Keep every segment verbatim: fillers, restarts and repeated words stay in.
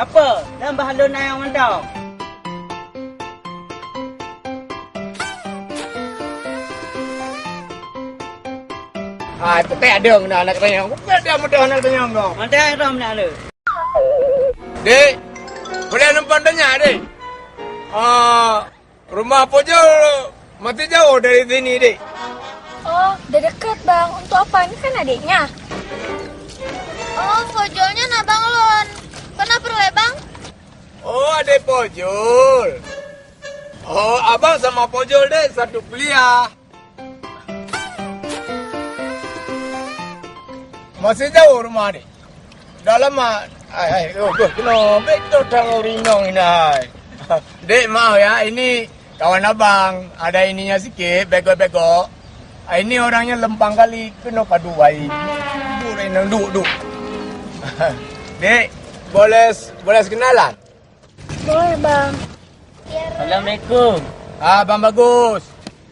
Apa? Dan bah lôn ayong mantong. Hai, peugah dong na aneuk tanyong. Peugah dia mudah aneuk tanyong dong. Mantong dong na le. Dek, boleh numpang tanya, Dek? Ah, rumah Pojol masih jauh dari sini, Dek? Oh, udah deket, Bang. Untuk apa? Ini kan adiknya. Oh, Pojolnya abang lôn. Kenapa perlu, Bang? Oh, adik Pojol. Oh, abang sama Pojol, Dek, satu kuliah. Masih jauh rumah ni. Dah lama. Hai, hai, oh, oh, kena. Betul tang rinong ini, hai. Dek, maaf ya, ini kawan abang. Ada ininya sikit, begok-begok. Ah, ini orangnya lempang kali, kena padu wai. Duduk, duduk, duduk. Dek, boleh, boleh kenalan? Boleh, Bang. Assalamualaikum. Ah, Bang Bagus.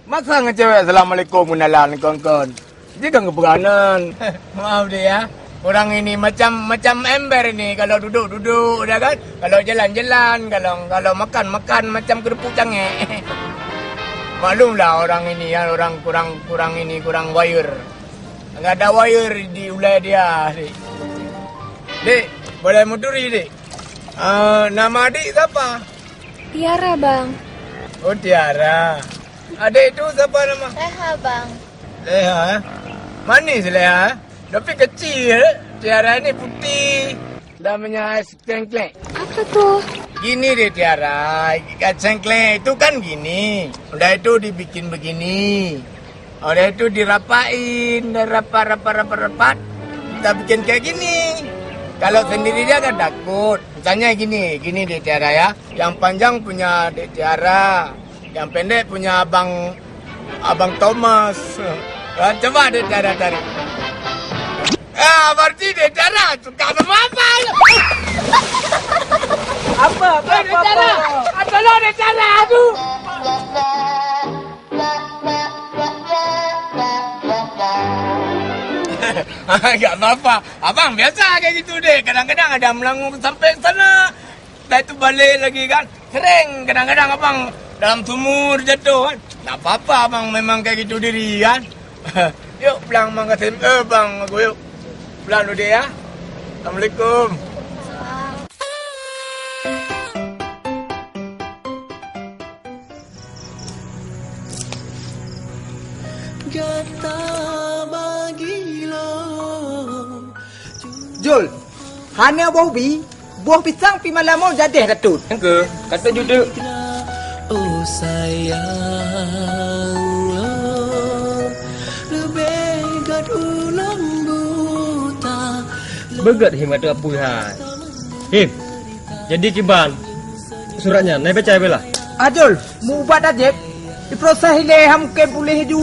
Masa ngecewek assalamualaikum kenalan kon-kon? Dia kan keperanan. Maaf deh ya. Orang ini macam, macam ember ini. Kalau duduk-duduk dah kan. Kalau jalan-jalan, kalau, kalau makan-makan macam kerupuk cangek. Maklumlah orang ini ya, orang kurang, kurang ini, kurang wire. Enggak ada wire di ulai dia, Dek. Dek, boleh muturi, Dek? Ah, nama adik siapa? Tiara, Bang. Oh, Tiara. Adik itu siapa nama? Leha, Bang. Leha, eh? Manis, Leha, eh? Tapi kecil, eh? Tiara ini putih. Namanya es cengklek. Apa tuh? Gini deh, Tiara. Ikan cengklek itu kan gini. Udah itu dibikin begini. Udah itu dirapain, dan rapat, rapat, rapat, rapat. Kita bikin kayak gini. Kalau sendiri dia kan takut. Misalnya gini, gini deh, Tiara, ya. Yang panjang punya Dek Tiara, yang pendek punya Abang, Abang Thomas. Ha, coba Dek Tiara tarik. Ah, berarti Dek Tiara suka sama abang. Apa? Apa? Apa? Dek Tiara, ah, tolong Dek Tiara, aduh. Tak apa-apa. Abang biasa kayak gitu, Dek. Kadang-kadang ada melangkah sampai sana. Dah itu balik lagi kan. Sering kadang-kadang abang dalam sumur jatuh kan. Tak apa-apa abang memang kayak gitu diri kan. Yuk pulang abang kata, eh bang aku yuk. Pulang dulu deh ya. Assalamualaikum. Gata bagilo. Jul, hana boh ubi, boh pisang pih malam nyoe jadeh katut. Nyang keu, katut juduk. Oh sayang lôn, leubeh gét ulôn buta. Beugét Him ateueh apui hai. Him, jadi kiban surat nyan, na ibaca bela? Ajul, meu ubat ajaéb, iproses ilée han mungken puléh ju.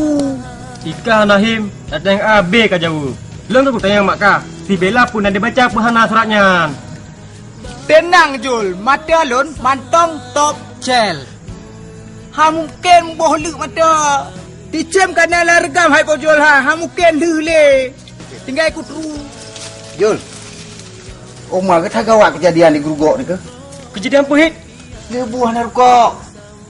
Ika hana Him, datang abée ka jaweueb. Lôn ka kutanyong mak kah, si Bella pun na dibaca peue hana surat nyan. Teunang Jul, mata lôn mantong top cel. Han mungken boh leuk mata. Ticém kana lam reugam hai po Jul ha, han mungken lheueh lé. Tinggai kutru. Jul, oma gata gawat keujadian di geurugok nikeue. Keujadian peue hit? Lheueh buah na rukok.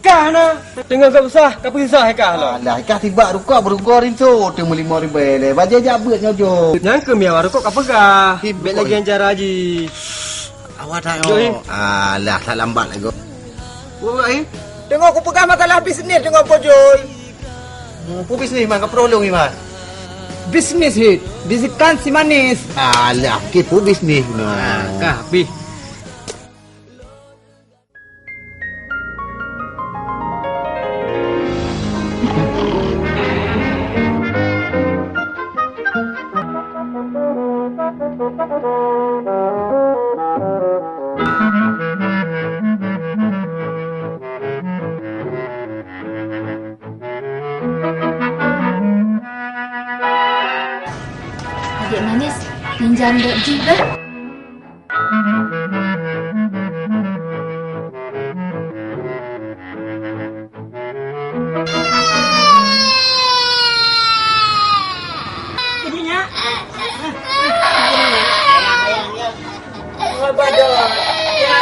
Kah na? Teungoh gak usah, ka peusisah kah lom? Alah, kah tibak rukok beurukok rinso, teumeulimong ribée lé. Bajée jak beuet nyoe jok. Nyang keu miawa rukok ka peugah. Bek lagi nyang cara ji. Awak that nyoe. Alah, that lambat lagi. Wah, eh. Teungoh kupeugah masalah bisnis teungoh pojoi. Mupu bisnis man ka peurolong iman. Bisnis hit, bisikan si manis. Alah, kipu bisnis man. Kah bih. Adik manis, pinjam dek jih bah. Ibu nyak. Sabar dong. Ya,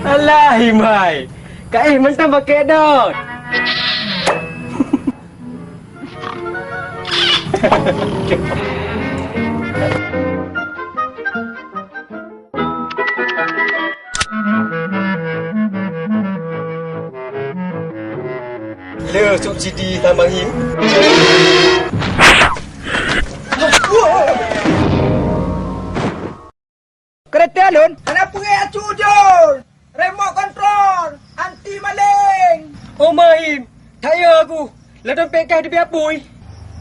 Alah, Imai. Ka éh mantong pakai dot. Le subsidi tambah him. Kereta lôn hana peue acu jol. Remote control, anti maling. Oh, Mahim, that yo aku. Ladom pek kah di biapui.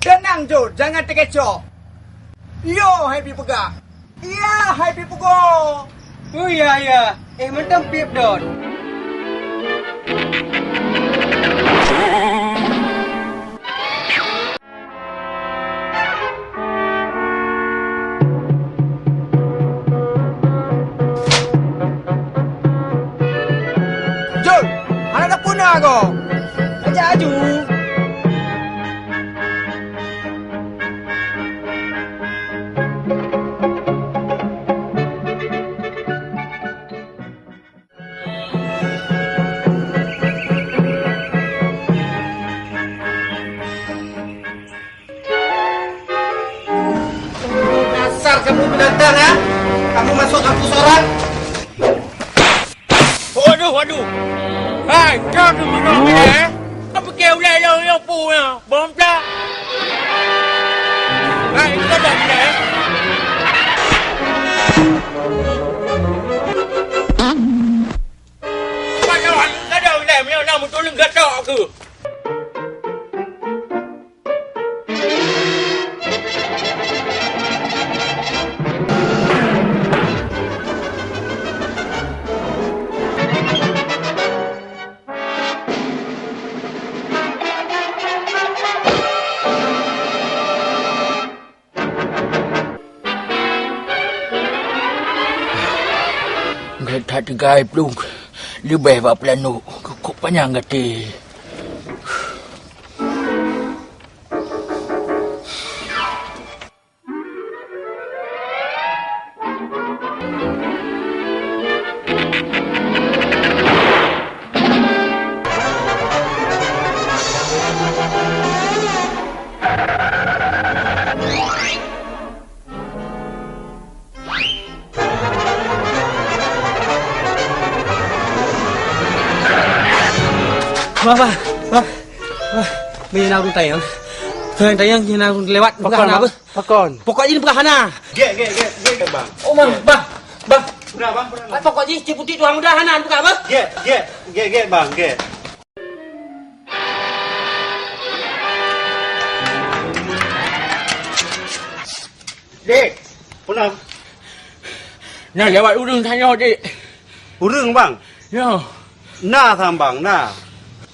Tenang, Jol, jangan terkecoh. Yo, hai pi peugah. Iya, hai pi peugah. Oh, iya, iya. Eh, mantong pip dot. Jol, hana tapuna ko. Ajak aju. Dasar kamu binatang, ya! Kamu masuk kampus orang. Waduh, waduh. Hai, kau tu minum ni, eh? Kau pakai ulai yang, yang pu, ya? Bom dah. Hai, kau dah ni, eh? Kau dah, kau dah ulai, minum dah, betul enggak tak aku? Gét that teugai plueng, leubeh bak peulanok, keukup panyang gaté. Bah, bah, bah, bah. Meunan ureueng tayang. Ureueng tayang, meunan ureueng lewat. Bukan, Bang. Pakon? Pokok jih peugah hana. Gét, gét, gét, gét, gét, Bang. Oh, Bang, Bang, Bang. Peugah, Bang, peugah, Bang. Pokok jih cit putéh tuha muda hana peugah, Bang. Gét, gét, gét, gét, Bang, gét. Dek, peue na? Na lewat ureueng tanyoe, Dek. Ureueng, Bang? Ya. Na sang, Bang, na.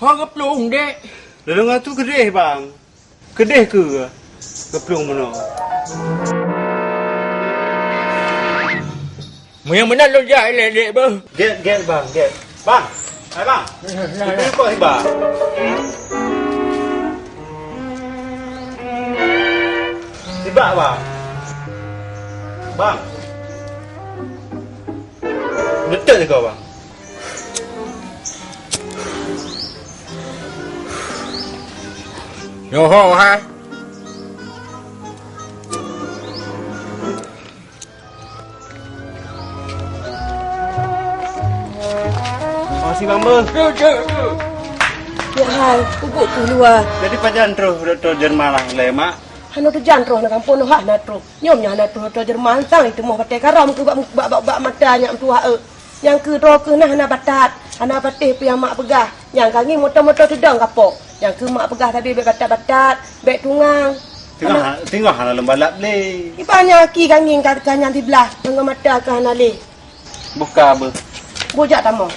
Ho geuplueng, Dek? Lôn deungoe tu keudeh, Bang. Keudeh keu geuplueng bunoe. Meunyoe meunan lôn jak ilèe, Dek, beuh. Gét, gét, Bang, gét. Bang, hai, Bang. Nah, nah, nah. Itu kok, Bang? Sibak, Bang. Bang. Beutôi keu, Bang. Nyoe ho, hai. Makasih, Bang, beuh. Nyoe hai, peubuet keu luwa. Jadi pajan troh Dokto Jerman lé, Mak? Hana teujan troh na gampông, hana troh. Nyoe nyan hana troh-troh Jerman sang, iteumoh batèe karam keu bak, bak, bak, bak mata nyak meutuah, eu. Nyang keu droe keuh na hana batat, hana patéh peue nyang mak peugah. Nyang ka ngieng moto-moto teudong kapok. Nyang keu mak peugah sabe bèk batat-batat, bèk tungang. Teungoh, teungoh hana lôn balap lé. Iban nyang aki ka ngieng ka, ka nyan siblah, teungoh mata ka hana lé. Buka beuh. Bujak tamong.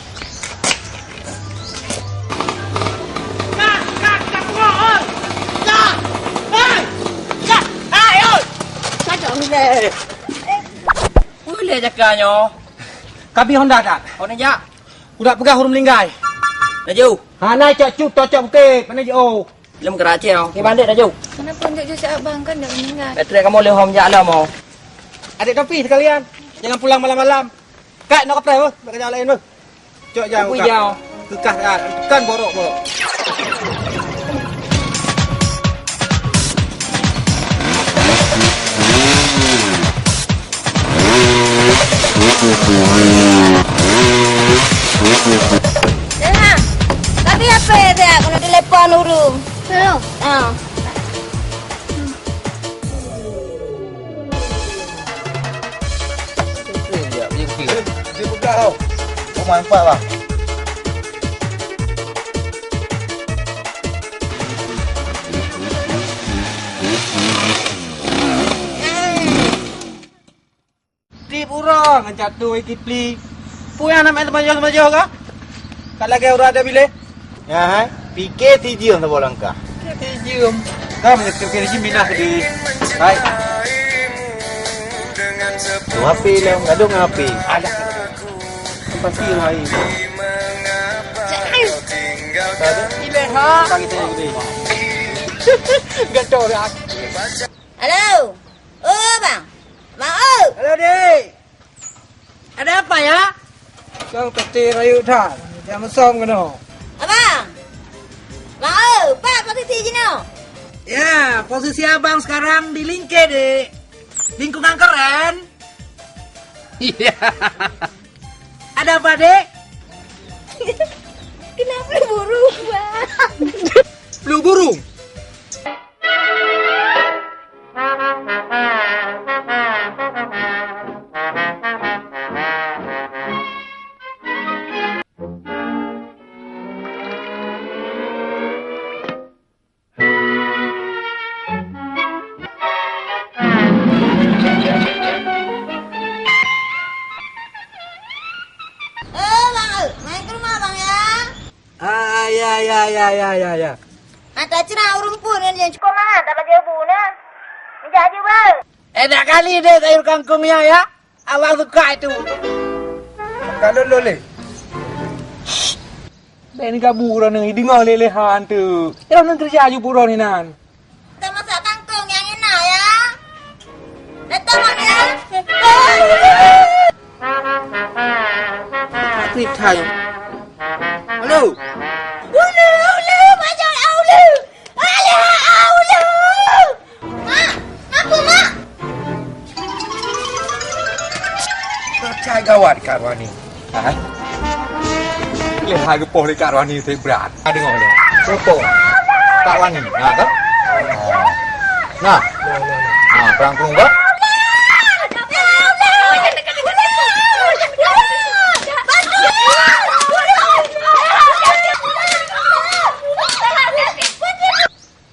Ulèe jaka nyoe. Kabi honda that. Oh, neujak. Udah peugah ureueng meuninggai. Laju. Hana cok cut, tocok bukét. Mana jiôh? Lom geura céu. Ni bandét laju. Kenapa enggak jujur abang kan dah meninggal? Baterai kamu leuhom jak lom, oh. Adik Topi sekalian. Jangan pulang malam-malam. Kat, nak kapreh, beuh. Nak kerja lain, beuh. Cok jang, Apa buka. Jang? Kekah, ah, tekan borok-borok. Dah, tapi apa dia kena telepon urung? Belum. Ah. Dia, dia, dia. Dia peugah tau. Oh, main empat lah. Tiep uroe ngon catur Kipli. Peue nyang na meuteumanyong-teumanyong kah? Ka lagèe uroe ada biléh. Ya, hai. Pike tijeuem saboh langkah. Pike tijeuem. Ka meunyoe pike tijeuem minah di. Hai. Tu H P lah, gaduh ngon H P. Alah. Pasti lah, hai. Biléh, ha? Pagi tadi gede. Gaduh dah. Halo. Oh, bang. Bang, oh. Halo, Dek. Ada apa, ya? Kang pasti rayeuk that. Jangan mesong keunoe. Abang. Bang, oh, apa posisi jinoe? Ya, posisi abang sekarang di Lingke, Dek. Lingkungan keren. Iya. Ada apa, Dek? Kenapa burung, Bang? Flu burung. Eh, Bang, eh, main ke rumah, Bang, ya. Ah, ya, ya, ya, ya, ya, ya. Mata cerah ureueng pun nyan cukôp mangat, tak baju bu na. Minta aja, Bang. Enak kali deh sayur kangkungnya, ya. Abang suka itu. Kalau loleh. Bèk ni gabu droeneuh, deungoe lé-lé han tu. Droeneuh keureuja aju buroe ni nan. Kita masak kangkung yang enak, ya. Datang, Mak, ya. Trip time. Halo. Ulu, ulu, macam ulu. Alah, ulu. Mak, kenapa, Mak? Pacai gawat Kak Rwani. Ha? Lé ha geupoh lé Kak Rwani teuh brat. Ha, deungoe, deungoe. Geupoh. Kak Rwani. Ha, kan? Ha. Nah. Ha, perang perunggu.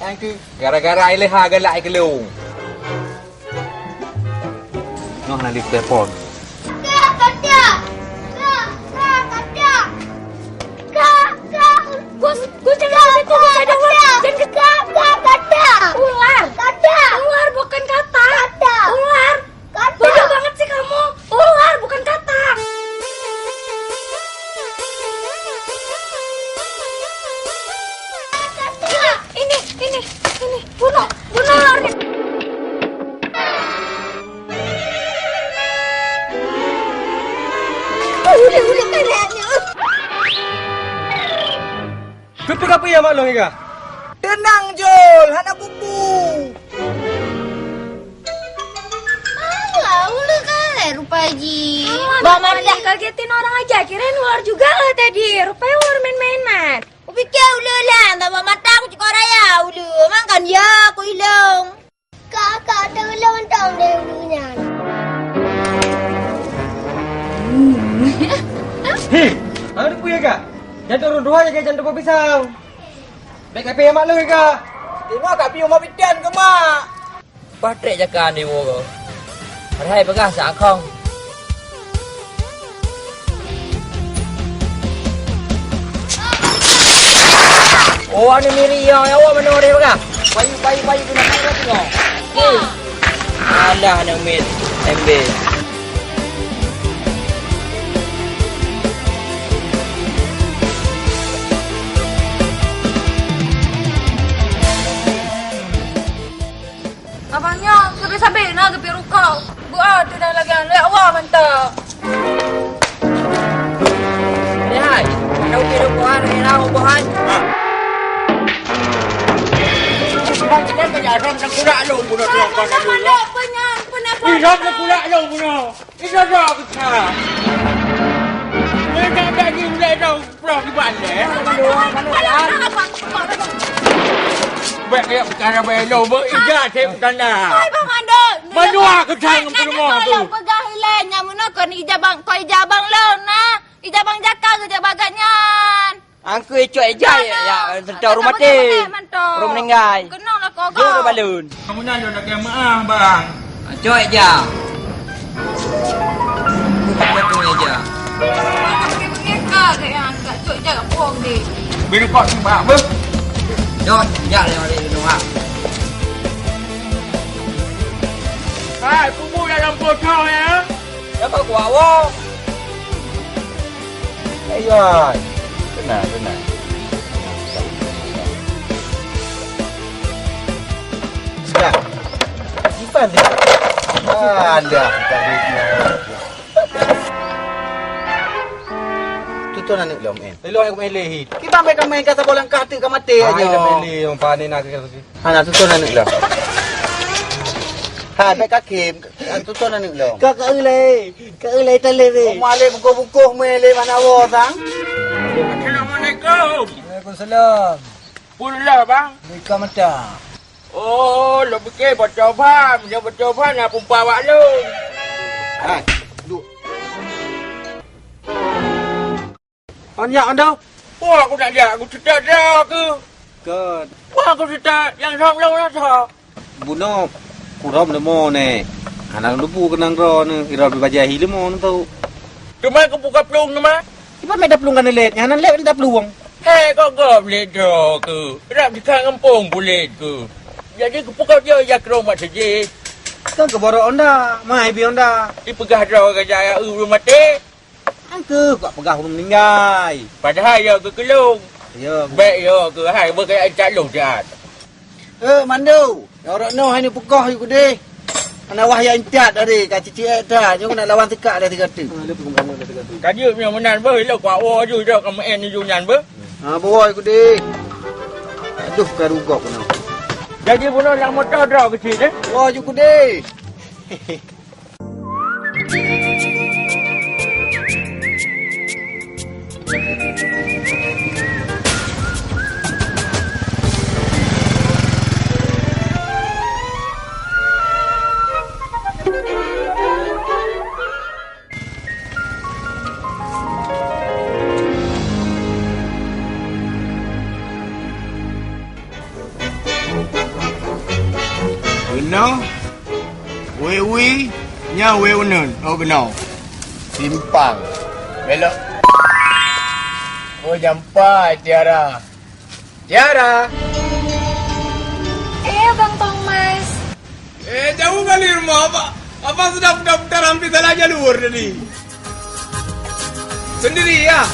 Thank you. Gara-gara Ileha galak ai keulung. Noh na di telepon. Kak, kak, kak. Kak, kak, kak. Kak, kak. Gus, Gus, jangan ke situ, Gus, ada ular. Jangan ke Kak, kak, kak. Ular. Kak. Ular, bukan katak. Kak. Ular. Kata. Bodoh banget sih kamu. Ular, bukan katak. Ini, ini, ini. Bunuh, bunuh ularnya. Udah, udah, udah. Keupeue-keupeue ya mak long iga? Tenang, Jol, hana bubu. Alah, uleue kalai rupa jih. Bah mata kagetin orang aja, kirain ular juga lah tadi. Rupanya ular main-mainan. Kupikir uleue lah, tambah mata aku cukôp raya uleue. Emang kan ya, aku ilong. Kakak tolong dong dewi nyan. Hei, hana peue ya kak? Jantung dua ya kak, jantung pisang. Baik kape mak lu ya kak? Tengok kak piu mak pitan ke mak? Patrick jaka ni wo. Padahai peugah sa akong. Oh, anu miri ya, ya, awak mana orang pegang? Bayu, bayu, bayu, kena bayu, bayu, bayu. Alah, anak mit, ember. Abang nyoe, sabe-sabe na geupeurukoe. Buah tu dah lagak lé awak mantong. Bohan, era bohan. Bang, kita kerja ada tengkulak lu, bunuh tuan kau tadi. Ada penyang, pernah Ih, dah tengkulak lu, bunuh. Ih, dah, dah, kita. Mereka dah di mulai dah, pulang di balik, eh. Bèk kaya perkara bèk lo, bèk ija cek tanda. Hai, Bang Mandor. Menua ke jangan penuh tu. Peugah ilèe, nyan meunoe kon ija bang, kon ija bang lo na. Ija bang jaka ke jak bagat nyan. Angkeu cok ija ya, ya, serta ureueng maté. Ureueng meninggai. Kenong lah kau. Jok balun. Kamu nyan nak maaf, Bang. Cok ija. Bukan ija. Beri kau sembah, beuh. Jok, jak lewat di rumah. Hai, kubu dalam botol ya. Siapa kuat, Wong? Ayai. Tenang, tenang. Sudah. Simpan dia. Ah, anda. Tutup aneuk lom, eh. Lelong aku meleh. Kiban baik kamu yang kata bolang kata ke mati aja. Meleh, yang panen nak. Hana tutoe aneuk lom. Hai, bèk kakhém, hana tutoe aneuk lom. Ka, ka ulèe, ka ulèe talèe weh. Meualèe bungkôh-bungkôh meualèe mana woe sang? Assalamualaikum. Waalaikumsalam. Pullah, Bang. Buka mata. Oh, lo pikir bocor ban, dia bocor ban nak pumpa awak lôn. Hai, duduk. Ôn jak ôn dau. Wah, aku nak jak, aku cetak dah aku. Kon. Wah, aku cetak yang rom long rasa. Bunoe, kurom leumo nè. Hana lubu keunong droe nè, ira bajai hi leumo nè tu. Cuma aku buka pelung cuma. Iban meda pelung kan lét, nyan lét dah pelung. Hei, kok gob lét droe ke? Rap di kang empung bulet ke? Jadi kupeugah dia ya ke rumah sejid. Kan ke borok onda, mai bi onda. Dipeugah droe ke jaya u rumah teh. Angkeu kok peugah ureueng meuninggai. Padahai yo keu keulong. Yo. Bèk yo keu hai beukai cak lôn siat. Eh, Mando, nyang rot noh hai neupeugah yue keudeh. Hana wah nyang intat tadi ka cicik ék that, nyoe keuneuk lawan sikak dah tiga tu. Ka jeuet meunyoe meunan beuh, ilok kuat woe ju jok ka meu'en ju nyan beuh. Ha, bawa yue keudeh. Aduh, ka rugok keunoe. Jadi bunoe lam moto droe keuchik deh. Bawa ju keudeh. Beuna, wéh wie, nyan wéh uneun, oh beuna. Simpang. Belok. Oh, jampai Tiara. Tiara. Eh, Bang Thomas. Eh, jauh kali rumah, Abang. Abang sudah putar-putar hampir salah jalur tadi. Sendiri, ya?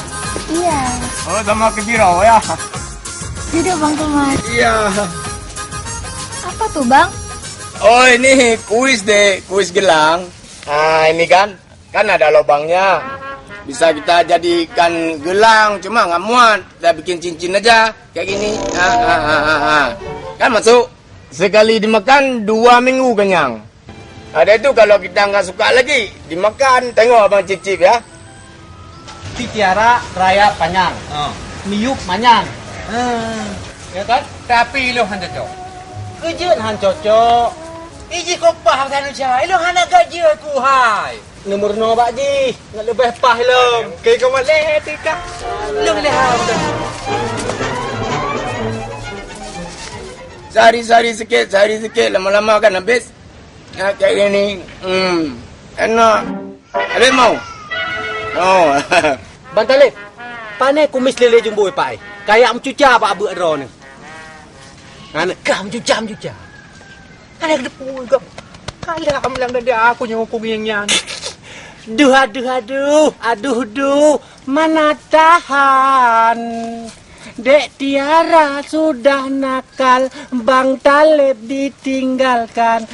Iya. Oh, sama ke Biro, ya? Duduk, Bang Thomas. Iya. Apa tuh, Bang? Oh, ini kuis deh, kuis gelang. Ah, ini kan, kan ada lubangnya. Bisa kita jadikan gelang, cuma nggak muat. Kita bikin cincin aja, kayak gini. Ah, ah, ah, ah, ah. Kan masuk? Sekali dimakan, dua minggu kenyang. Ada itu kalau kita nggak suka lagi, dimakan. Tengok abang cicip ya. Ti Tiara raya panyang. Ha. Miyup manyang. Ha. Ya kan? Tapi ilong han cocok. Keujeuet han cocok. Iji kopah kan uja. Ilong hana gaji aku hai. Nomor no bak jih. Nak leubeh pah ilong. Ke kau maleh tika. Ilong leh ha. Sehari-sehari sikit, sehari sikit, lama-lama kan habis. Ya, kayak gini. Hmm. Enak. Habis mau? Oh. Bang Talib, pane kumis lele jumbo ipai. Kayak meucuca bak beuk droe ni. Ngana kah meucuca-meucuca. Ada depu kau. Kalah amlang dada aku nyang hukum yang nyan. Duh, aduh, aduh, aduh, duh, mana tahan. Dek Tiara sudah nakal, Bang Taleb ditinggalkan.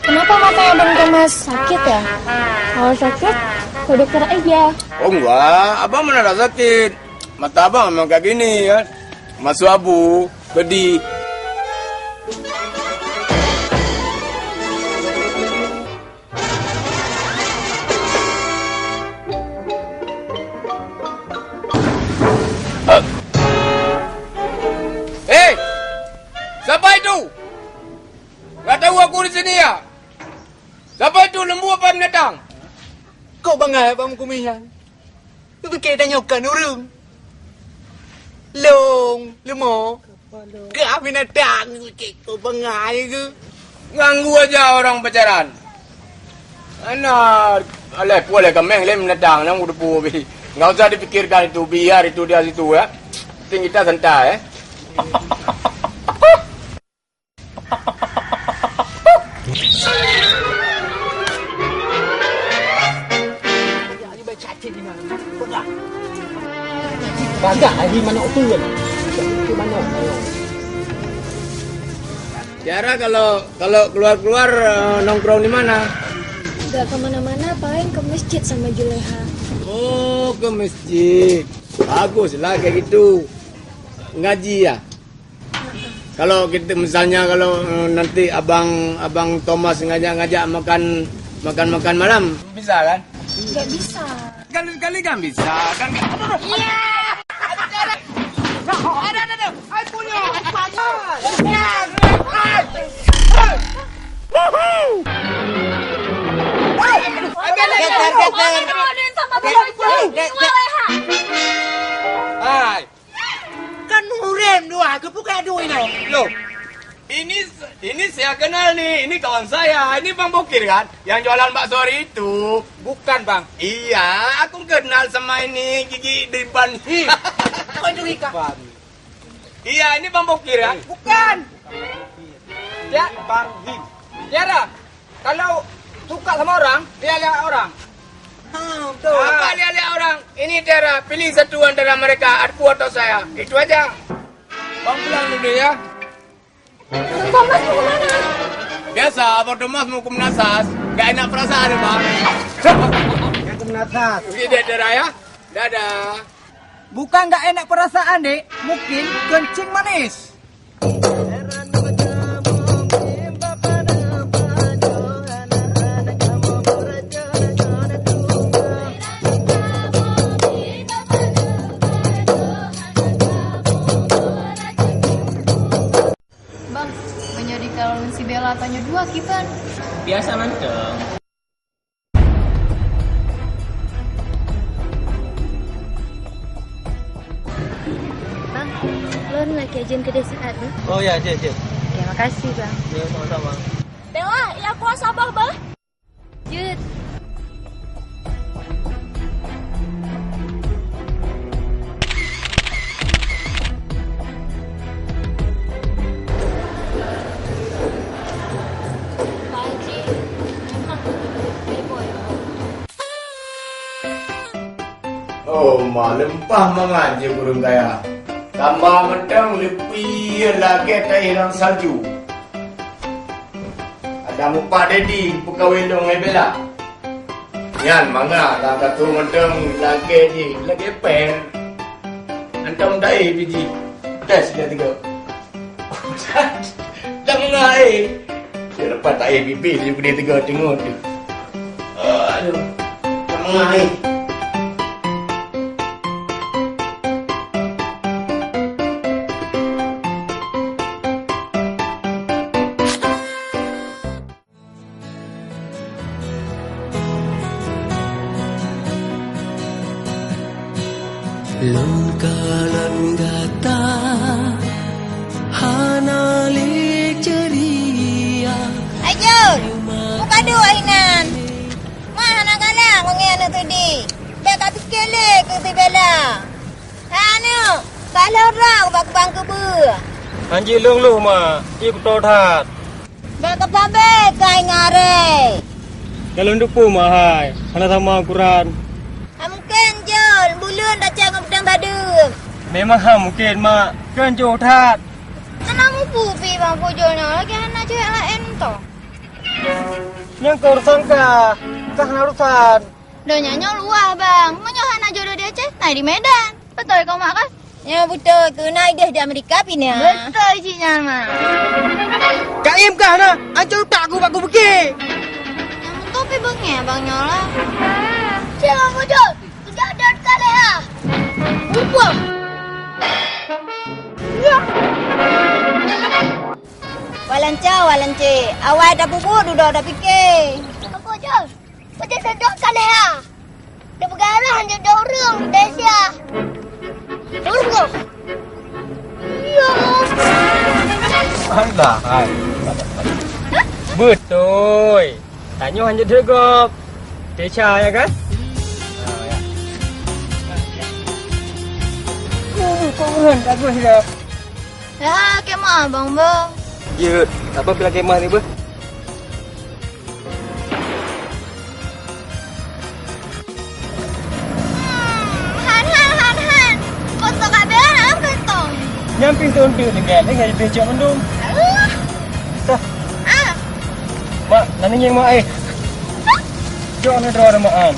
Kenapa matanya Bang Thomas sakit ya? Kalau sakit, Ke dokter aja. Oh enggak, abang mana ada sakit. Mata abang memang kayak gini kan. Masuk abu, pedih. Hei! Siapa itu? Nggak tahu aku di sini ya? Siapa itu, lembu apa binatang? Kok bangai abang meukumih nyan? Keupiké tanyoe kan ureueng. Lôn, leumo. Keu binatang, kok bangai keu? Ganggu aja orang pacaran. Ana, alah, puas lé kaméng lé binatang nyang udah pu bi. Nggak usah dipikirkan itu, biar itu dia situ ya. Penting kita santai, eh. Bagah lagi manok tu kan. Itu manok. Tiara kalau kalau keluar-keluar eh, nongkrong di mana? Nggak kemana-mana, paling ke masjid sama Juleha. Oh, ke masjid. Baguslah kayak gitu. Ngaji ya. Kalau kita misalnya kalau eh, nanti abang abang Thomas ngajak-ngajak makan makan makan malam, bisa kan? Nggak bisa. Sekali-sekali kan bisa kan? Iya. Ada ada ada. Hai punya. Hai. Kan urem dua ke buka duit no. Loh, ini ini saya kenal nih, ini kawan saya, ini Bang Bokir kan, yang jualan bakso hari itu. Bukan bang. Iya, aku kenal sama ini gigi di ban him. Kau curiga? Iya, ini Bang Bokir ya. Bukan. Ya, Bang Him. Tiara, kalau suka sama orang, lihat-lihat orang. Ha, betul. Apa lihat-lihat orang? Ini Tiara, pilih satu antara mereka, aku atau saya. Itu aja. Bang pulang dulu ya. Bang Thomas mau kemana? Biasa, Abang Thomas mau ke Menasas. Gak enak perasaan ya, Bang. Yang ke Menasas. Oke deh, Tiara ya. Dadah. Bukan nggak enak perasaan, Dek. Mungkin kencing manis. Bang, menjadi kalau si Bella tanya dua kiban. Biasa manteng. Bang, lôn lakèe jeuet keudeh siat, bang. Oh ya, jeuet, jeuet. Ya, makasih, bang. Ya, sama-sama. Bella, ya kuasa bah, bah. Jeuet. Oh, ma leumpah mangat jih ureueng kaya. Tambah mantong leupie lagèe taéh lam salju. Ada mupat Dedi peukawen dong ngon Bella. Nyan mangat lam katu mantong lagèe jih, lagèe per. Mantong taéh biji. Tes dia tiga. Dah mengai. Dia lepas tak payah pipi, dia boleh tegur tengok tu. Aduh. Tak mengai. Lôn kalon gata hana lé ceria. Hai Jun, buka duek inan. Ma hana galak meungieng aneuk teudi. Bèk ka pike lé keu si Bella. Hai aneuk, ka lheueh rhot bak kubang keubeue. Hanjeuet lôn lôh, Mak, ie kuto that. Bèk kapabèe kai ngarèe. Ka lôn teupeue, Mak hai, hana sama ukuran. Hana mungken, Jol, buleuen tacok ngon peudeueng badeueng. Memang hana mungken, Mak, keu jôh that. Hana mupu pih bang pujol nyoe lagèe hana cewek laén toh. Nyang keu urusan kah, kah hana urusan. Donya nyoe luwah, Bang. Meunyoe hana jodoh di Aceh, na di Medan. Beutôi kon, Mak, kan? Nyoe beutôi, keunan ideh di Amerika pinah. Beutôi cit nyan, Mak. Ka iem kah na? Ancô utak ku bak ku beugé. Nyang beutôi pih beungéh abang nyoe lah. Cik Bang Bujur, peugah dot ka lé ha. Muphom. Walanca, walanca. Awai tapeubuet, dudoe tapike. Bang Bujur. Peue jeuet dot ka lé ha? Neupeugah rhah jeuet dot ureueng desya. Ureueng. Iya. Alah, hai. Beutôi. Tanyoe hana jeuet gob. Desya, ya kan? Ah, ya. Uh, kok ureueng bagus ya. Ya, kemah abang, Bang. Jeuet. Apa pula kemah ni, beuh? Hmm, han, han, han, han. Kosong ka bela dalam kantong. Nyan pintoe eunteuk tinggai, tinggai ipécok mandum. Alah. Dah. Ah. Mak, nan ngieng mak, eh. Cok ni droe mak, an.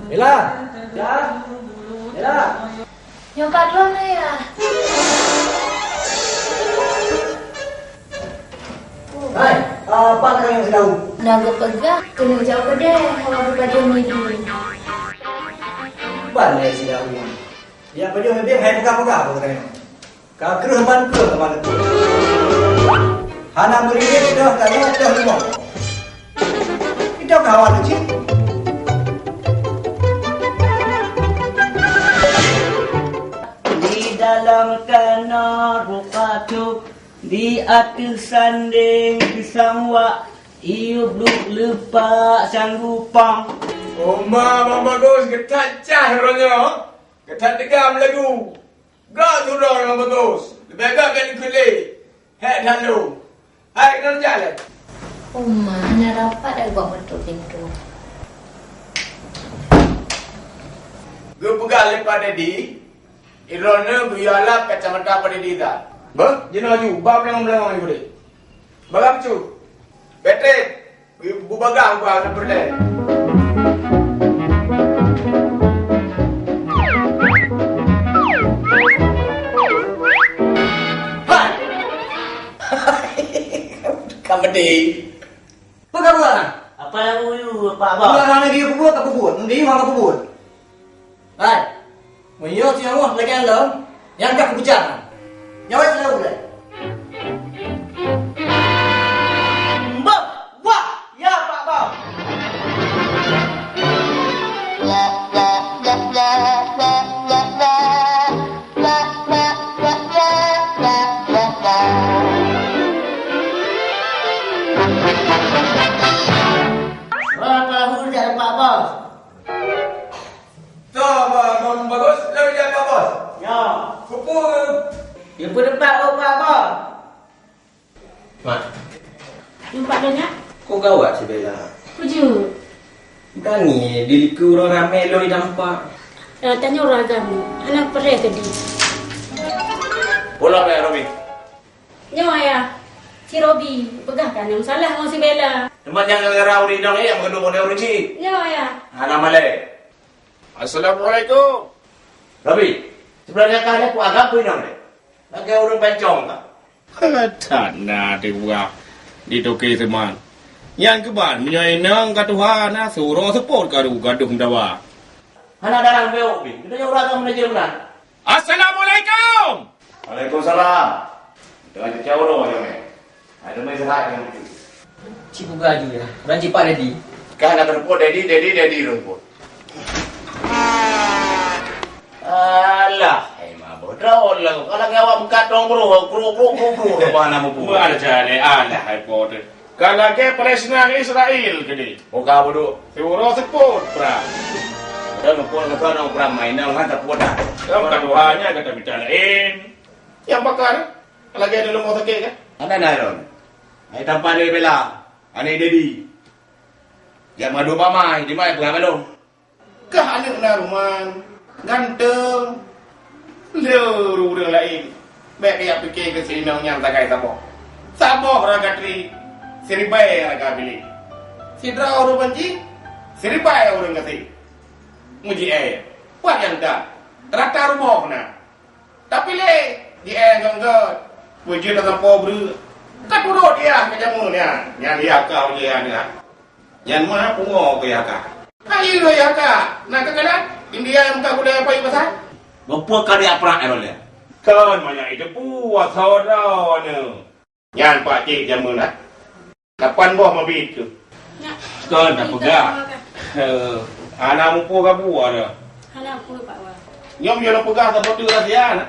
Bella! Ya? Bella! Nyoe ka lôn, Ayah. Hai, apa kalian sedang? Dah geupeugah, keuneuk jak u keudè, hawa geupajoh mie dum. Ban lé sidang nyan. Ya, pajoh mie dum, hai peugah-peugah apa kata nyoe. Ka kreueh ban kreueh teuma teupeu. Hana meuririt deuh tanoh deuh leumo. Itu kawan cit. Di dalam kana rukatu, di ateueh sandeng pisang wak, iup bluek leupak sanggu pang. Oma Bang Bagus, geutat cah uroe nyoe. Geutat degam lagu. Gak tudong nyang bagus. Leubeh gak keu likot lé. Hék that lom. Hai, keunoe jak lé. Uma, hana rapat dak gok meutuek pintoe. Geupeugah lé Pak Dedi, droeneuh geuyue alab kacamata Pak Dedi that. Beuh, jinoe aju, ba beulangong-beulangong aju deh. Bagah bacut. Beutôi. Bu-, bubagaih ubak aneuk peureulèe. Hai! Ka meudeh. Peue ka buet, ha? Apa nyang uyu, Pak Bos? Buet hana geuyue peubuet, ka peubuet. Meudeh, hana peubuet. Hai, meunyoe singoh lagèe nyan lom, nyan ka kupeugah. Nyawöb laju lé. Mbah, wah, ya Pak Bos. Wah, Pak Bos. Toh, Abang Bagus, lôn jak Pak Bos. Ya. Peue-peue? Ya, peue teumpat, oh, Pak Bos? Mak. Nampak dah, Nyak? Kok gawat si Bella? Peue jeuet? Berani di likot ureueng ramè lôn di tampak. Eh, tanyoe ureueng agam, hana peureh tadi. Pulang ya, Robi. Nyoe, Ayah. Si Robi, peugah kan nyang salah ngon si Bella. Teuma nyang gara-gara ureueng inong nyan meukeudong ureueng cit. Nyoe, Ayah. Hana malèe. Assalamualaikum. Robi, sebenarnya kah nyoe peue agam peue inong nyoe? Lagèe ureueng pancong kah? That na teupeugah di toke seuman. Nyan keuban, meunyoe inong ka tuha na, suroe seupôt karu gadôh meudawa. Hana dalam beuk pih. Geutanyoe ureueng agam meunajih meunan. Assalamualaikum. Waalaikumsalam. Dengan cuci Allah macam ni. Ada main sehat dengan itu. Cik Buga aju ya. Orang cik Pak Dedi. Kan nak rumput Dedi, Dedi, Dedi rumput. Alah, hai mabuk. Dah Allah. Kalau awak buka dong bro, bro, bro, bro, bro, apa nama bro? Buat aja deh, alah, hai pote. Ka lagèe Palestina ngon Israel keudéh. Muka buduk. Siuroe seupôt prang. Dan mumpung kata orang kurang main, dah lah tak kuat dah. Kamu kan Tuhannya kata kita lain. Nyang pakar, lagèe ada lemah sakit kan? Ada dah, Ron. Hai tampan dia bela. Aneuk Dedi. Jak madu pamai, di mana peugah balong? Kah aneuk na ruman, ganteng. Le ureueng laén. Bèk kajak pike keu si inong nyan sagai saboh. Saboh raga tri, siribèe raga biléh. Sidroe ureueng banci, siribèe ureueng gasien. Muji eh, wat nyang that, rata rumoh na. Tapi lé, di eh gét-gét, beujeuet lam po breueh. Ka turot yah keu jameun nyan, nyan yah ka ujian nyan. Nyan ma pungo keu yah ka. Ka ilée yah ka, na keukeunang, India nyang ka gulée pai pasai. Geupeue ka diaprak eh lé? Kon manyak itu puasa droeneuh. Nyan pakcik jameun na. Lapan boh mabit tu. Nyak. Kon tapeugah. Hana mupoh gabuwa dah. Hana mupoh, Pak Wa. Nyoe meunyoe peugah saboh teuk rahsia na.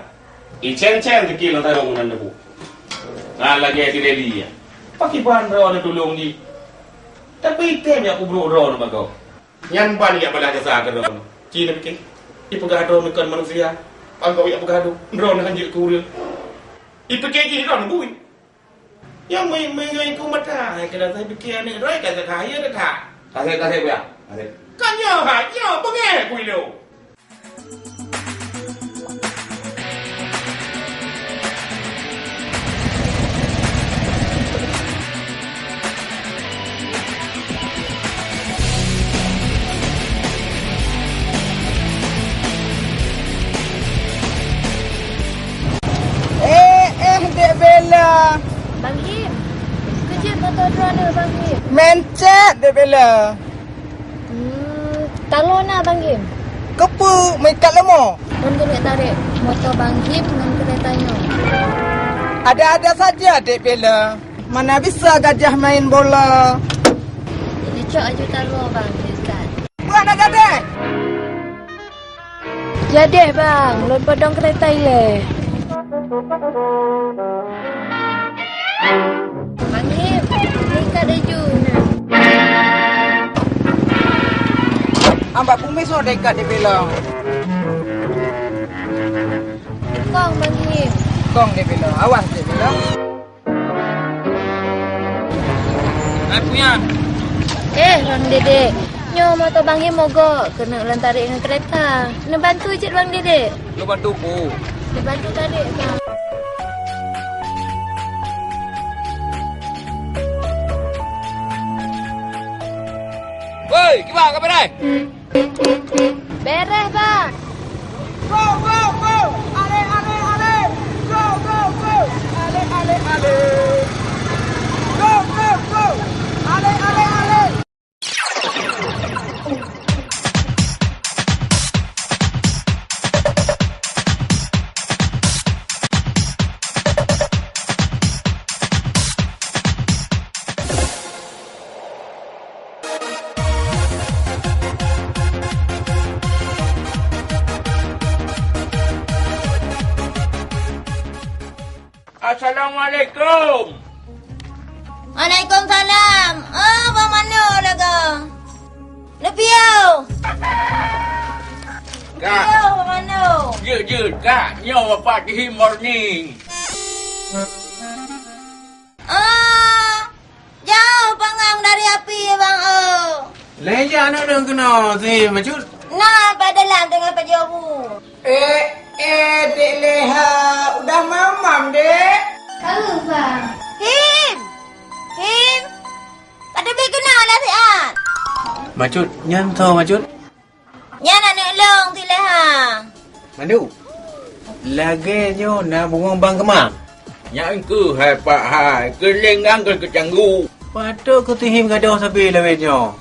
Icen-cen sikil lam sarong nan debu. Nah, lagèe si Dedi ya. Pakiban droe na tulông jih. Tapi item jak kubrok droe na bagoe. Nyan ban jak balah jasa keu droe. Ci na pike. Ipeugah droe kon manusia. Anggô jak peugah droe. Droe na hanjeuet keu ureueng. Ipike jih droe na bui. Nyang meuiku mata hai keunan sai pike aneuk droe ka sakah ya that. Kasek, kasek, ya. Kasek. Kan nyoe hai nyoe beungèh kuilo. Eh, eh, Dek Bella. Bang Him, keu jeuet moto droeneuh, Bang Him. Mencet, Dek Bella. Hmm, taloe na, Bang Him. Keupeue meuikat leumo? Lôn keuneuk tarek moto Bang Him ngon keureta nyoe. Ada-ada saja, Dek Bella. Mana bisa gajah main bola? Jadi cok aju taloe, Bang, meuikat. Buat nak jadi? Jadeh, Bang, lôn peudong keureta ilée. Bang Him, ikat laju na. Ambak kumis oh dekat di bilang. Kong, Bang Him. Kong di bilang. Awas di bilang. Hai, Puyan. Eh, Bang Dedek. Nyoe moto Bang Him mogok, keuneuk lôn tarek ngon keureta. Neubantu cit, Bang Dedek? Lôn bantu, Pu. Neubantu tarek, Bang. Woi, kiban ka beureh? Beureh, Bang. Go, go, go! Ale, ale, ale! Go, go, go! Ale, ale, ale! Go, go, go! Ale, ale, ale! Assalamualaikum. Waalaikumsalam. Oh, Bang Mano lagoe. Neupiôh. Kak. Neupiôh, Bang Mano. Jeuet, jeuet, Kak. Nyoe Bapak Tihim morning. Oh, jauh panggang dari api, Bang, oh. Lé jak aneuk lôn keunoe, si Macut. Na, pat dalam teungoh pajoh bu. Eh, eh, Dek Leha, udah mamam, Dek? Ka, Bang. Him! Him! Ka teubiet keunoe lah siat. Macut, nyan soe Macut? Nyan aneuk lôn, si Leha. Mandu, lagèe nyoe na bungong bang keumam. Nyan keuh hai Pak hai, keu lenggang keu keucanggu. Patôt keu Tihim gadôh sabe lawét nyoe.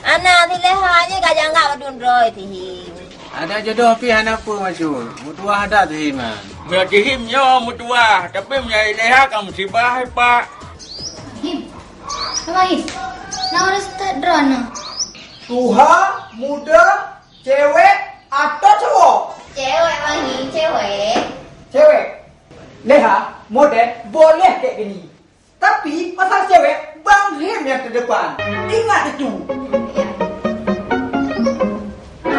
Ana si Leha nyoe ka janggak padum droe Tihim. Ada jodoh pih hana peue Macut. Meutuwah that Tihim nyan. Meunyoe Tihim nyoe meutuwah, tapi meunyoe Leha ka musibah hai Pak. Him, Abang Him, na ureueng seutôt droeneuh. Tuha, muda, cewek, atau cowok? Cewek, Bang Him, cewek. Cewek. Leha, model, boleh kayak gini. Tapi, pasal cewek, Bang Him yang terdepan. Ingat itu. Ya.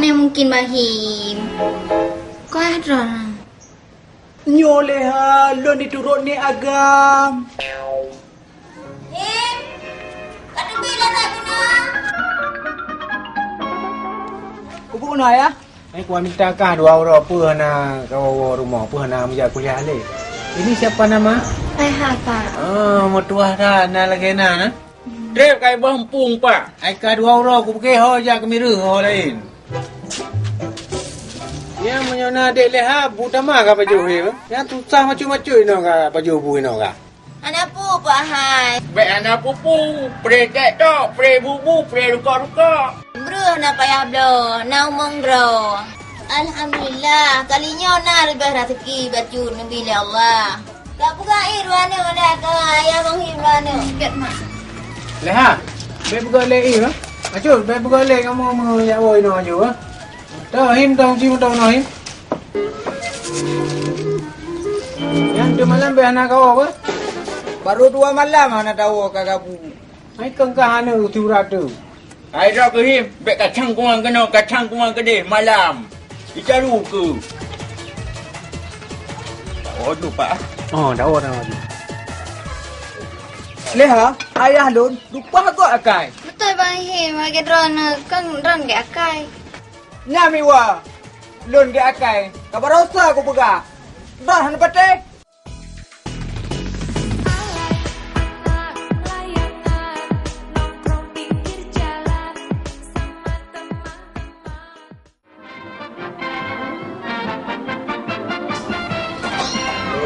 Nyang mungkin Bah Him. Kah droe. Nyoe lé ha, lôn diturot nèk agam. Him, ka teubiet lam saboh na. Kubu keunoe, Ayah? Ai, kuaneueng kah dua uroe, peue hana kawoe rumoh, peue hana meujak kuliah lé. Ini siapa nama? Leha, Pak. Oh, meutuwah that, na lagèe na, na? Trép ka iboh muphom, Pak. Ai ka dua uroe kupeugèt ho jak keu Mireuh ho laén. Nyan meunyoe na adék Leha, bu tamah ka pajoh he, bah. Nyan susah macut-macut inoe ka pajoh bu inoe ka. Hana peue, Pak hai. Bèk hana peue-peue, pré tèk tok, pré bu-bu, pré rukok-rukok. Breuh na payah bloe, na umong droe. Alhamdulillah, kali nyoe na leubeh raseuki bacut neubi lé Allah. Ka peugah éh dua aneuk lé, ka ayah Bang Him dua aneuk. Leha, bèk peugah lé éh, ha? Acut, bèk peugah lé kamoe meunyoe jak woe inoe aju, ha? Toh, Him, toh, Him, toh, Him. Nyan teumalam bèk hana kawoe, ha? Baru dua malam hana tawoe ka gabu. Hai kengkah aneuk uti urat tu. Hai droe keuh Him, bèk kacang kuang keunoe, kacang kuang keudeh malam. Icaru keu. Oh, tu, Pak. Oh, dawa, dawa. Leha, ayah lôn lupa göt akai. Beutôi, Bang Him, lagèe droeneuh kan droeneuh gèt akai. Nyan miwa, lôn gèt akai. Ka barosa kupeugah. Dah hana patéh.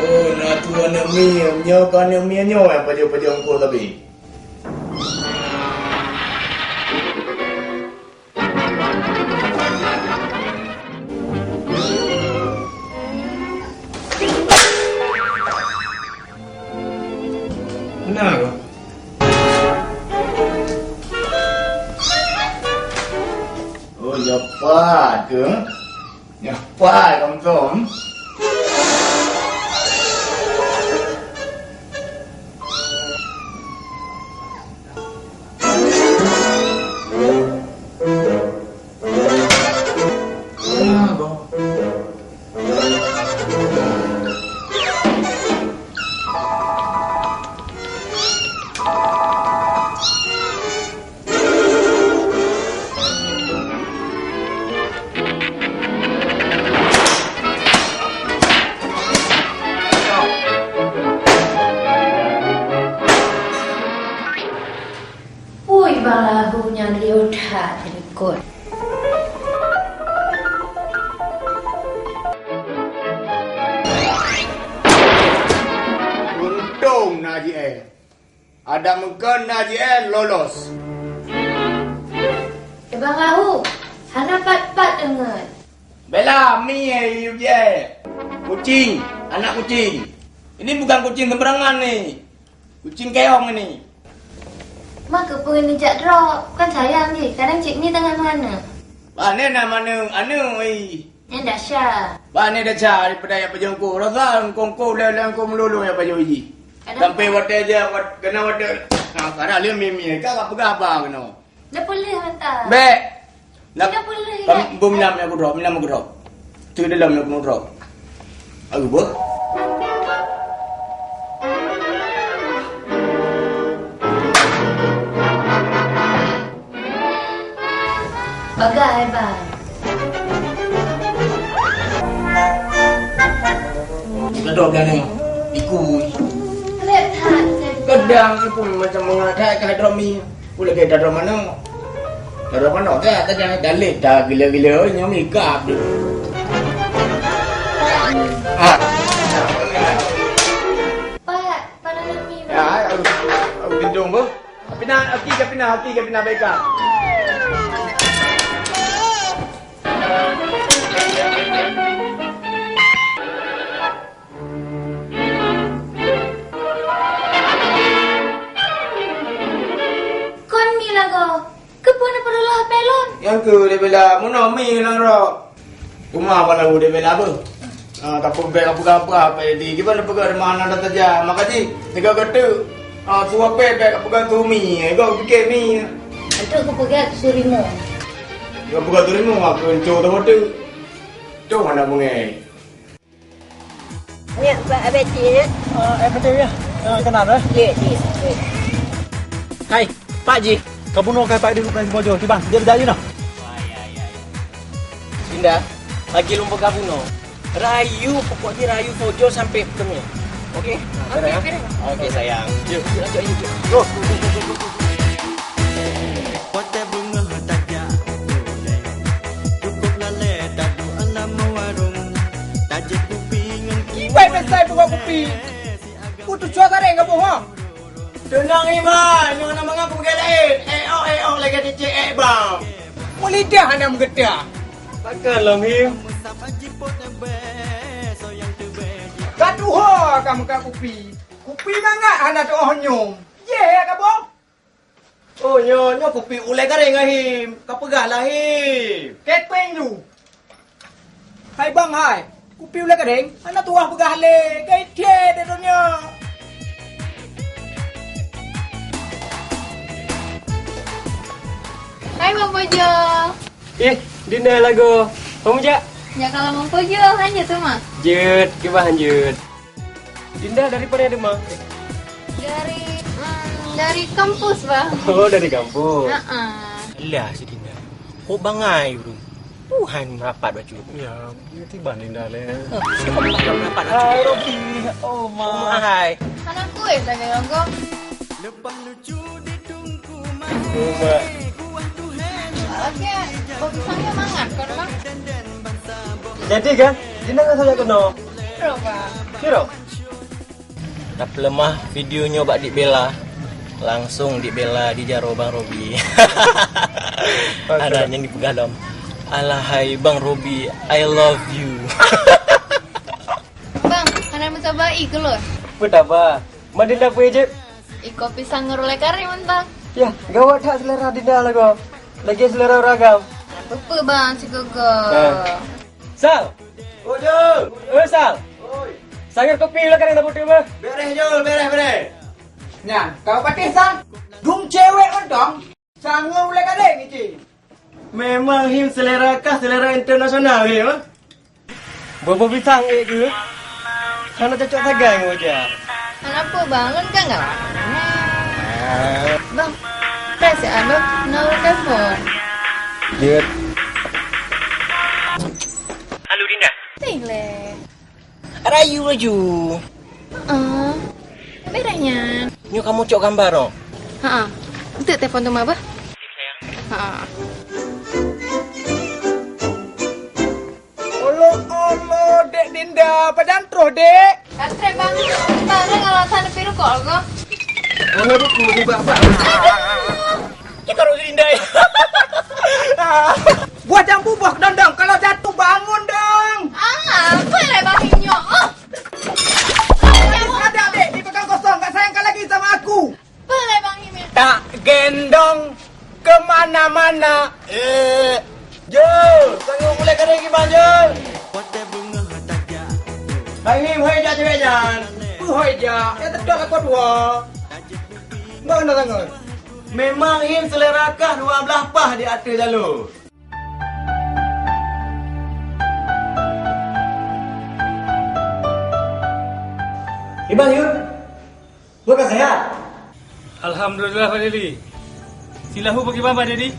Oh, na tu aneuk mi, nyoe ka aneuk mi nyoe nyang pajoh-pajoh eungkôt sabe. Meunan kah? Oh, ya pat keuh. Ya pat, Tom Tom. Ui, Bang Lahu nyan lieu that teulikot. Untông na jiéh. Adak meukon na jiéh lolos. Eh, Bang Lahu, hana pat-pat deungon. Bela, mi, eh, yue jiéh. Kucing, anak kucing. Ini bukan kucing sembarangan ni. Kucing keong ini. Mak keupeue neujak droe? Kan sayang jih, kadang cit mi teungoh meuaneuk. Bah, nyan na meuaneuk, aneuk, ih. Nyan desya. Bah, nyan desya daripada nyang pajoh eungkôt. Rasa eungkôt-eungkôt lé, lé eungkôt meululu nyang pajoh jih. Kadang sampai watèe jih, wat-, keunan watèe. Nah, sekarang lé mi-mi, ka, ka peugah haba keunoe. Dah peuleuh mantap. Bèk. Dah peuleuh, bèk. Beu minam nyang kudroe, minam kudroe. Tu dalam nyang kudroe. Aduh, beuh. Bagai, Bang. Gadoh gana. Iku. Lép that, lép that. Kadang iku macam mengatai ka droe mi. Ku lagèe dalam mana? Dalam mana? Ka tanya dalil dah gila-gila nyoe mikap tu. Ah. Pak, pada nami. Ya, aku, aku gendong tu. Kapina, aki, kapina, aki, kapina beka. Kon mi lagoe, keupeue neupeureuloh H P lôn? Nyang keu debela, meunoe mi nang rot. Teuma bak lahu debela beuh. Ah, tapi bèk kapeugah-peugah P D D, kiban neupeugah teuma hana saja. Maka jih, teuga geuteuk. Ah, suwak bèk, bèk kapeugah tu mi, eh, gok pike mi. Enteuk kupeugah su rimong. Nyoe buka teurimong aku encong teuma tu. Tuh anak bungai. Nyak, Pak Abati, ya? Ah, eh, betul ya. Ah, kenal, eh? Ya, ya, ya. Hai, Pak Ji. Kabunoe kai Pak di Lukman Bojo. Tiba, dia dah, you know. Indah, lagi lôn peugah bunoe. Rayu, pokok jih rayu Fojo sampai ketemu. Oke? Oke, oke. Oke, sayang. Yuk, yuk, lanjut, yuk, yuk. Go. Watèe beungoh tajak ulèe, cukup lalèe taduek lam warông, tajép kupi ngon kiban besai buka kupi. Putus suara deh kamu, ha? Teunang, Iman, nyoe na mangat peugah laén. Eh, oh, eh, oh, lagèe cicék, eh, bang. Mulidah hana meugeutah. Pakon lom, Him? Ka tuho ka meukat kupi. Kupi mangat hana tuoh nyoe. Yeh, ya, ka boh? Oh, nyoe, nyoe kupi ulèe garéng, Ahim. Ka peugah lah, Him. Kepeng ju. Hai bang, hai. Kupi ulèe garéng, hana tuah peugah lé. Gai thié di donya. Hai, Bang Bojo. Eh, Dinda lagoe. Kamu jak? Jak kalau Bang Bojo, hanya tu mah. Jeuet, kiban jeuet. Dinda dari mana, Dema? Dari, mm, dari kampus, Bang. Oh, dari kampus. Heeh. Alah, si Dinda. Kok bangai ureueng? Tuhan merapat bacut. Ya, tiba Dinda leh. Merapat bacut. Hai, Robi. Oh, ma. Hai. Anak kue saja, Bang. Lepas lucu di tungku mah. Oh, ma. Oke, kok pisangnya mangat, kan, Bang? Jadi, kan? Dinda nggak saja kena. Bro, Bang. Kira? Tapeuleumah video nyoe bak Dik Bella. Langsung Dik Bella di jaroe Bang Robi. Ada nyang dipeugah lom. Alahai Bang Robi, I love you. Bang, hana meusabai keulôn. Peue taba? Ma Dinda peue jeuet? Iko pisang ngon gulai kari mantong. Yah, gawat that selera Dinda lagoe. Lagèe selera ureueng agam. Peue, Bang, sigoe-goe. Nah. Sal! Oh, Jul! Eh, Sal! Oi! Sangat kopi lah kan yang dapat tiba? Beres, Jul, beres, beres. Nyan, kau patéh, Sal? Dum cewek mantong, sangat ulèe garéng, Ici. Memang Him selera kah, selera internasional, Him, eh? Bobo pisang, eh, ke? Hana cocok sagai ngon wajah. Kenapa, Bang? Lôn kan galak. Bang, press ya, Bang. Nah, udah phone. Jeuet. Halo, Dinda. Teng leh. Rayu laju. Heeh. Beres nyan. Nyoe kamu cok gambar, oh? Heeh. Enteuk telepon tu, Ma, bah? Heeh. Olo, olo, Dek Dinda, pajan troh, Dek? Ka trép, Bang. Barang alasan nepi rukok, Bang. Mana buku di bak-bak? Kita roti Dinda. Buah jambu, buah kedondong. Kalau jatuh, bangun dong. Ah, apa lah, Bang, inyok? Oh. Ada, Dek, di pegang kosong. Tak sayangkan lagi sama aku. Peulai Bang Himin. Tak gendong ke mana-mana. Eh, Jo, sanggup mulai kering iban, Jo. Bang Him, hoi jak cewek nyan. Hoi jak, ya tetap aku dua. Mana sangat? Memang Him selera kah dua belah pah di atas jalur. Iban, Yun. Bukan sehat. Alhamdulillah, Pak Dedi. Silahu bagaimana, Pak Dedi?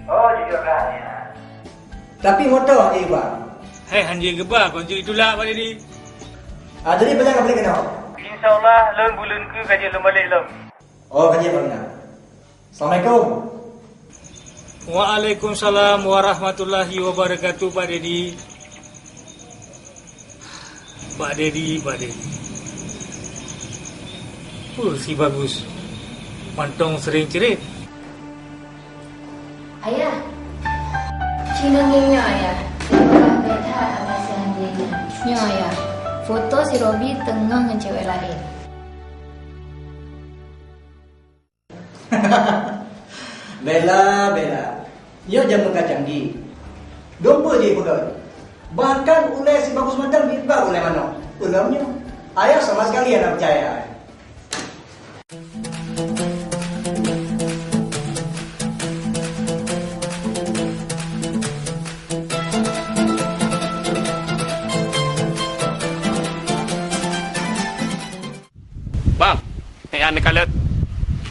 Oh, jujur lah, ya. Tapi motor aja, Iban. Hei, hanjing geba, konjur itulak, Pak Dedi. Ah, jadi, bila nak balik kena? Insya Allah, lon bulan ke gaji lom balik lom. Oh, gaji apa benar? Assalamualaikum. Waalaikumsalam warahmatullahi wabarakatuh, Pak Dedi. Pak Dedi, Pak Dedi. Peue si Bagus? Mantong sering cerit. Ayah. Cina nyoe, Ayah. Sekolah beda sama si Angelina. Nyoe, Ayah. Foto si Robi teungoh ngon cewek lain. Bella, Bella. Nyoe jameun ka canggih. Dompeue jih peugah. Bahkan ulèe si Bagus mantong jiba ulèe manok. Ulôn nyoe. Ayah sama sekali hana peucaya.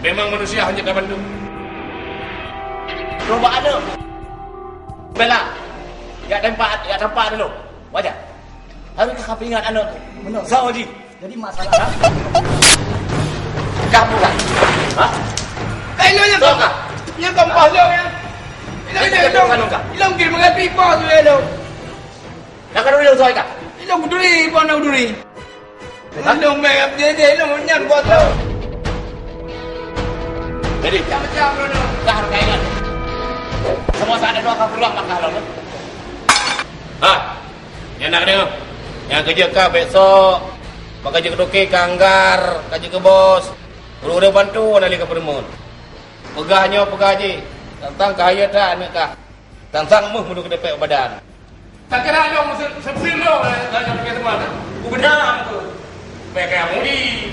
Memang manusia hana tabantu. Cuba aneuk. Bela. Ya tempat, ya tempat dulu. Wajar. Harus ka peuingat aneuk tu. Benar. Saudi. Jadi masalah. Hah? Kamu kan? Hah? Kamu yang kau kah? Yang kau pahlawan ya. Ilong, ilong, ilong. Ilong kiri mengerti apa tu ilong. Nak kena ilong soal kah? Ilong duri, apa nak duri? Hah? Ilong merah jadi ilong nyan buat tu. Jadi macam-macam dulu. Dah kaingan. Semua tak ada dua kau pulang makan lalu. Ha. Nyang na keuneuk, nyang keujeuet ka besok, bak ka jeuet keu toke, ka anggar, ka jeuet keu bos. Ureueng-ureueng bantu na lé keu peureumeun. Peugah nyoe, peugah jih, tantang ka hayeu that aneuk kah. Tantang meuh meunurot keu depek badan. Tak kira dong se-, sepil dong, eh, dah nyampe ke teman, eh. Gubernur tu. Baik kayak Mudi.